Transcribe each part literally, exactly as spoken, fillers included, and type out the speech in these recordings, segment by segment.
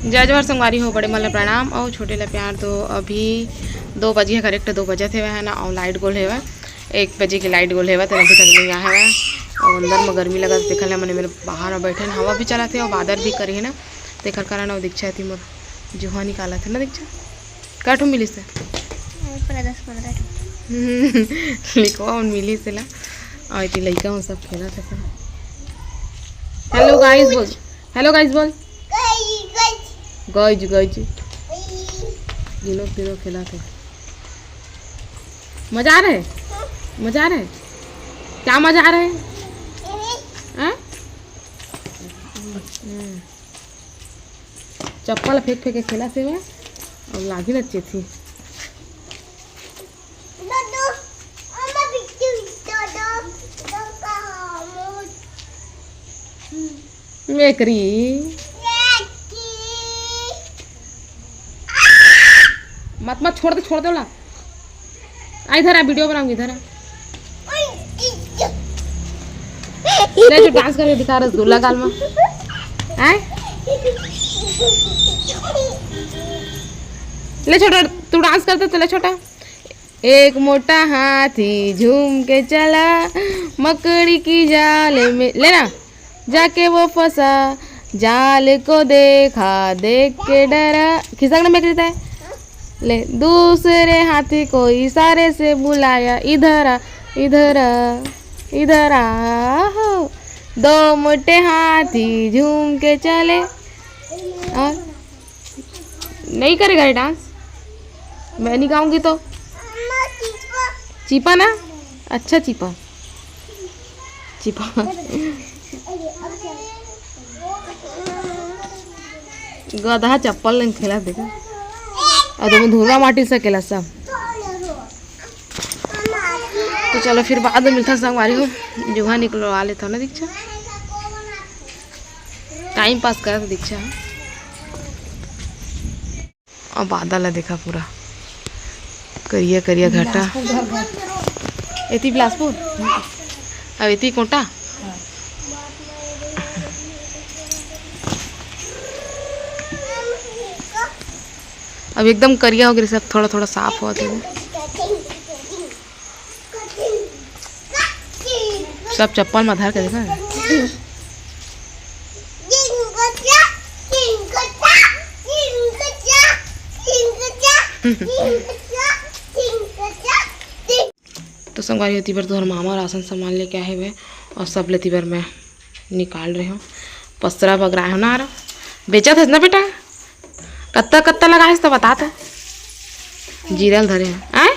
जय जोहार संगवारी हो, बड़े मन ल प्रणाम अउ छोटे ल प्यार। तो अभी दो बजे हे, करेक्ट दो बजत हेवय, है ना, अउ लाइट गोल हेवय, एक बजे के लाइट गोल हेवय, तेन अभी तक नइ आए हेवय। अउ अंदर म गर्मी लगत, देखल हे, मने मेर बाहर म बैठे हन, हवा भी चलत हे अउ बादर भी करे हे ना, तेखर कारण अउ दीक्षा एती मोर जुहा निकालत हे ना। दीक्षा, का ठो मिलिस हे? पूरा दस पंद्रह ठो। लिखवा मन मिलिस हे ला। अउ एती लइका मन सब खेलत हे। हेलो गाइस बोल, हेलो गाइस बोल। गाइस, गाइस। तीनों, तीनों खेलत हे। मजा आ रहा है? मजा आ रहा है? क्या मजा आ रहा है? हाँ? हम्म। चप्पल फेंक फेंक के खेलत हे अउ लागी न चेथी। मेकरी। मत, मत, छोड़ दे, छोड़ दे ओला। आ, इधर आ, वीडियो बनाऊंगी, इधर आ। ले जो डांस करके दिखा रसगुल्ला गाल में। आय? ले छोटा, तू डांस कर दे तो। ले छोटा। एक मोटा हाथी झूम के चला मकड़ी की जाल में, लेना, जाके वो फंसा, जाल को देखा, देख के डरा। खिसक ना मेकरी तय। ले, दूसरे हाथी को इशारे से बुलाया, इधर आ, इधर आ, इधर आ हो। दो मोटे हाथी झूम के चले। और नहीं करेगा ये डांस? मैं नहीं गाऊंगी तो। चीपा ना, अच्छा चीपा, चीपा। गधा चप्पल लेन खेला देखा। अउ तुम धूला माटी से खेला सब। तो चलो फिर बाद में मिलता संगवारी हो, जुहा निकलवा लेता ना दीक्षा। टाइम पास करत दीक्षा। अब बादल ला देखा पूरा करिया करिया घटा। बिलासपुर घर घर। एती बिलासपुर, अब एती कोटा। हाँ। अब एकदम करिया हो गया, सब थोड़ा थोड़ा साफ होत हे। सब चप्पल में धर के देखा। तो संगवारी हो, एती बर तोहर मामा राशन सामान लेके आए हवे अउ सब ले एती बर मैं निकाल रहे हो। पसरा बगराए हो ना, आरा बेचत हस ना बेटा? कत्ता कत्ता लगाए हस तो बता तो। जीरा ल धरे हो, आय?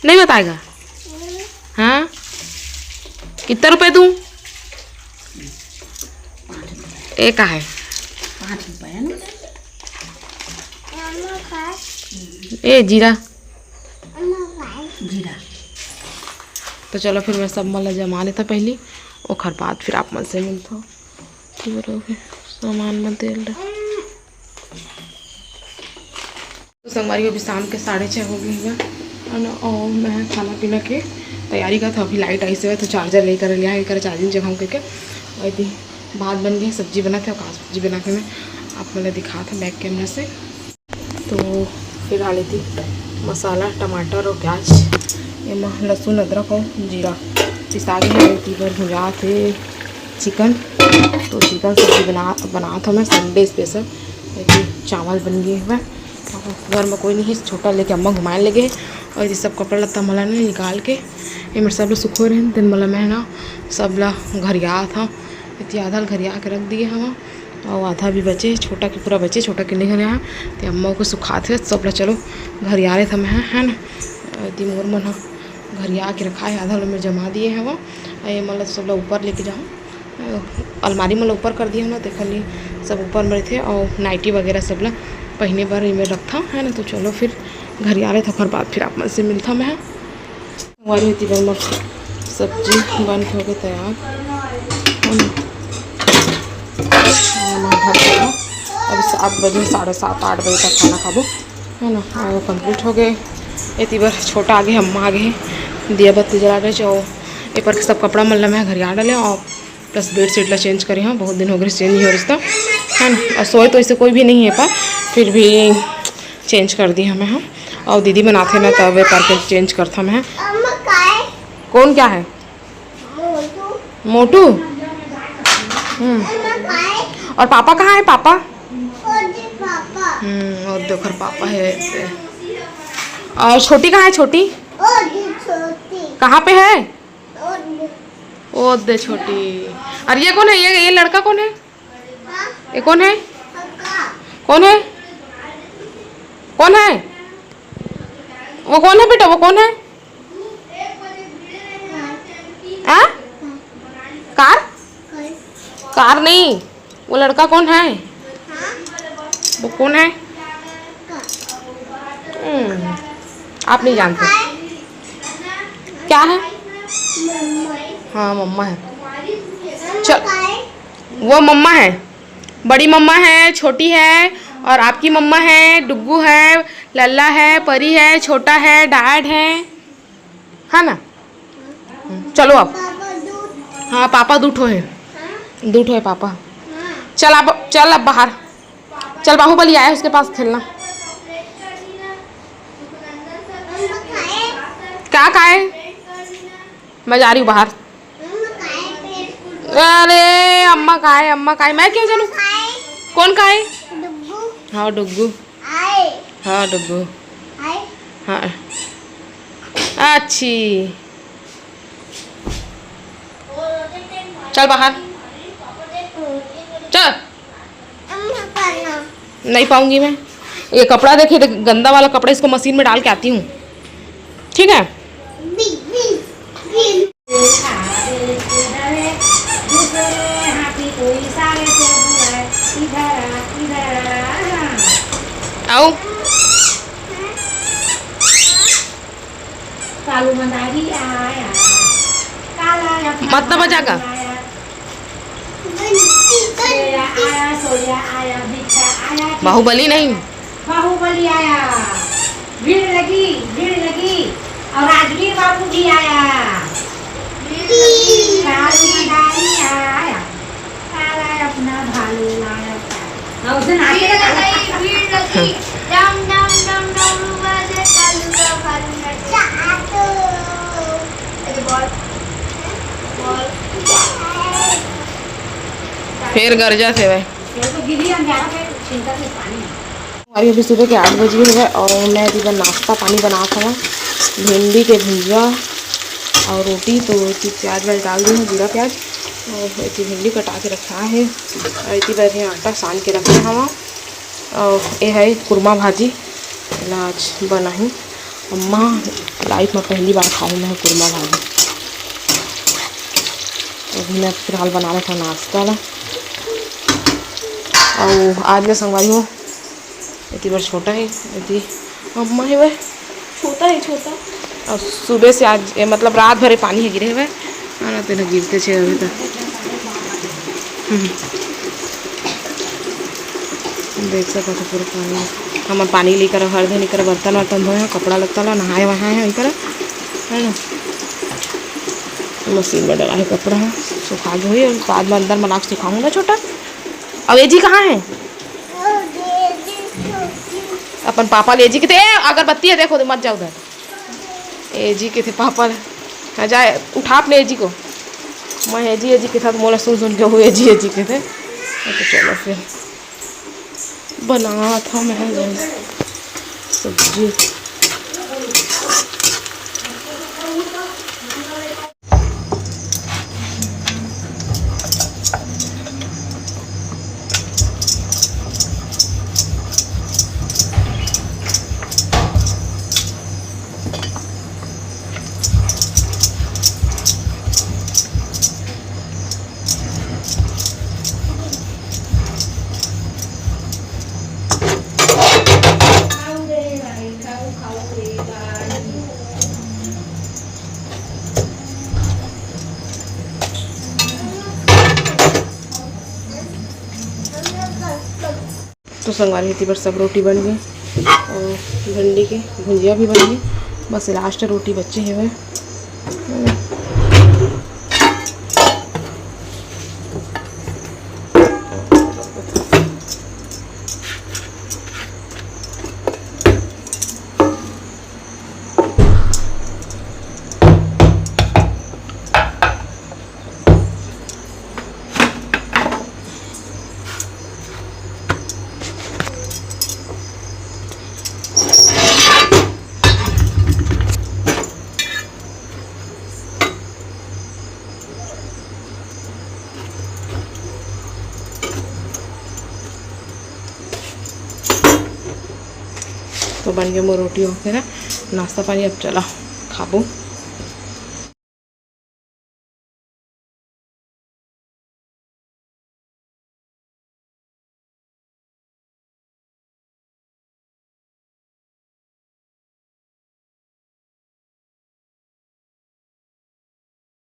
नहीं बताएगा? हाँ, कितना रुपए दूँ? ए का है? पाँच रुपया ना। ए जीरा। जीरा। तो चलो फिर मैं सब मन ला जमा लेता पहली, ओखर बाद फिर आप मन से मिलता। पूरा भी सामान में तेल डाल। तो संगवारी, अभी शाम के साढ़े छः हो गई है, है ना? और मैं खाना पीना के तैयारी का था। अभी लाइट आई से तो चार्जर लेकर लिया है, कर चार्जिंग जगह करके। और यदि भात बन गई, सब्जी बनाते हैं, का सब्जी बनाते मैं आप मतलब दिखा था बैक कैमरा से। तो फिर आ लेती मसाला, टमाटर और प्याज, एमा लहसुन, अदरक और जीरा पिसा के है। एती बर भुंजात हे चिकन। तो चिकन सब्जी बना, बनात हौं मैं संडे स्पेशल। एती चावल बन गे हवय। घर में कोई नहीं है, छोटा लेके अम्मा घुमाए लगे हे। और ये सब कपड़ा लत्ता मला ने निकाल के ये मेरे सब लोग सुखो रहे, दिन मला मैं ना सब ला घरिया था, एती आधा ल घरिया के रख दिए हवा। अउ आधा भी बचे, छोटा के पूरा बचे, छोटा के नहीं घरे हा। ते अम्मा को सुखात हे सब ला। चलो घरिया लेथन मैं, है ना? एती मोर मन हा घरिया के रखा है, आधा ल मैं जमा दिए हवा। अउ ये मन ला सब ला ऊपर लेके जाहूँ, अ, अलमारी मन ला ऊपर कर दिए हव ना, तेखर लिए सब ऊपर में रहिथे। अउ नाइटी वगैरह सब ला पहिने बर एमे रखथव, है ना? तो चलो फिर घरिया लेथन, ओकर बाद फिर आप मन से मिलथव मैं। संगवारी हो, एती बर मोर सब्जी बन के होगे तैयार, है ना? अभी सात बजे, साढ़े सात, आठ बजे तक खाना खाबो, है ना? और कंप्लीट हो गए। एती बर छोटा आगे, अम्मा आगे हे, दिया बत्ती जला रहे। जो ए पर के सब कपड़ा मन ला मैं घरिया डाले और प्लस बेडशीट ला चेंज करे हव, बहुत दिन हो गए चेंज नहीं हो रिश्ता। है ना। और सोए तो इसे कोई भी नहीं है, पर फिर भी चेंज कर दी हमें हम। और दीदी बनाथे ना, तब ये करके चेंज करता मैं। अम्मा, काय? कौन क्या है? मोटू। मोटू। हम्म। अम्मा, काय? और पापा कहाँ है, पापा? ओ जी, पापा। हम्म, और देखो, पापा है ऐसे। और छोटी कहाँ है, छोटी? ओ जी, छोटी। कहाँ पे है? ओ जी। ओ दे छोटी। और ये कौन है? ये, ये लड़का कौन है? ये कौन है? कौन है? कौन है? वो कौन है बेटा? वो कौन है? आ? कार? कार नहीं। वो लड़का कौन है? वो कौन है? हम्म, आप नहीं जानते। क्या है? हाँ, मम्मा है। चल, वो मम्मा है, बड़ी मम्मा है, छोटी है, और आपकी मम्मा है, डुग्गू है, लल्ला है, परी है, छोटा है, डैड है, है ना? हम्म, चलो अब। हाँ, पापा दू ठो है, दू ठो है पापा। चल अब, चल अब बाहर। चल, बाहुबली आया, उसके पास खेलना। क्या खाए? मैं जा रही हूँ बाहर। अरे अम्मा काय, अम्मा काय, मैं क्यों जानू? कौन काय? हाँ, डुग्गू। हाँ, डुग्गू। हाँ। अच्छी। चल बाहर। चल। नहीं पाऊंगी मैं। ये कपड़ा देखिए, देख, गंदा वाला कपड़ा, इसको मशीन में डाल के आती हूँ, ठीक है? आओ। कालू मदारी आया, काला अपना मत ना बजा का। आया। सोया आया, सोया आया, बिच्छा आया, बाहुबली नहीं। बाहुबली आया, भीड़ लगी, भीड़ लगी, और राजवीर बाबू भी आया। कालू मदारी आया, काला अपना भालू लाया। हाँ, उस दिन आके भीड़ लगी, भीड़ लगी, डम, डम, डम, डम, बाजे कालू का भालू नचे। अरे बॉल, बॉल। फिर गरजा से भाई। ये तो गिरी अंधारा पे छिंका से पानी। अरे अभी सुबह के आठ बजे हवय और मैं अभी बर नाश्ता पानी बनात हवं, भिंडी के भुजिया और रोटी। तो एती प्याज व्याज डाल दी हूँ, जीरा प्याज, और एती भिंडी कटा के रखा है और एती बर ये आटा सान के रखे हवं। और ये है कुरमा भाजी, एला आज बनाही अम्मा। लाइफ में पहली बार खाऊँ मैं कुरमा भाजी। अभी मैं फिलहाल बना रहा था नाश्ता ला। और आज मैं संगवारी हूँ एती बर छोटा हे, एती अम्मा हे वह। छोटा हे, छोटा। अउ सुबह से आज, ए, मतलब रात भर ए पानी हे गिरे हवय, है ना, तेला गिरते छे अभी तक। हम्म। देख सकत हो पूरा पानी, हमन पानी लेकर हर दिन एकर बर्तन वर्तन धोए, कपड़ा लत्ता ला नहाए वहाए हे एकर, है ना। मशीन में डला हे कपड़ा ह, सुखा गे होही, बाद में अंदर में ला के सुखाऊंगा छोटा। अब एजी कहाँ है? अपन पापा ले जी के ते, ए, अगरबत्ती है, देखो, मत जाओ उधर। ए जी के थे पापा, हाँ, जाए, उठा अपने ए जी को। मैं ए जी, ए जी के साथ मोला सुन सुन के वो ए जी, ए जी के थे। तो चलो फिर बना था मैं सब्जी। तो संगवारी, एती बर सब रोटी बन गए और भिंडी के भुंजिया भी बन गई, बस लास्ट रोटी बचे हवय। तो बन गया मोर रोटी वगैरह, नाश्ता पानी। अब चला खाबो।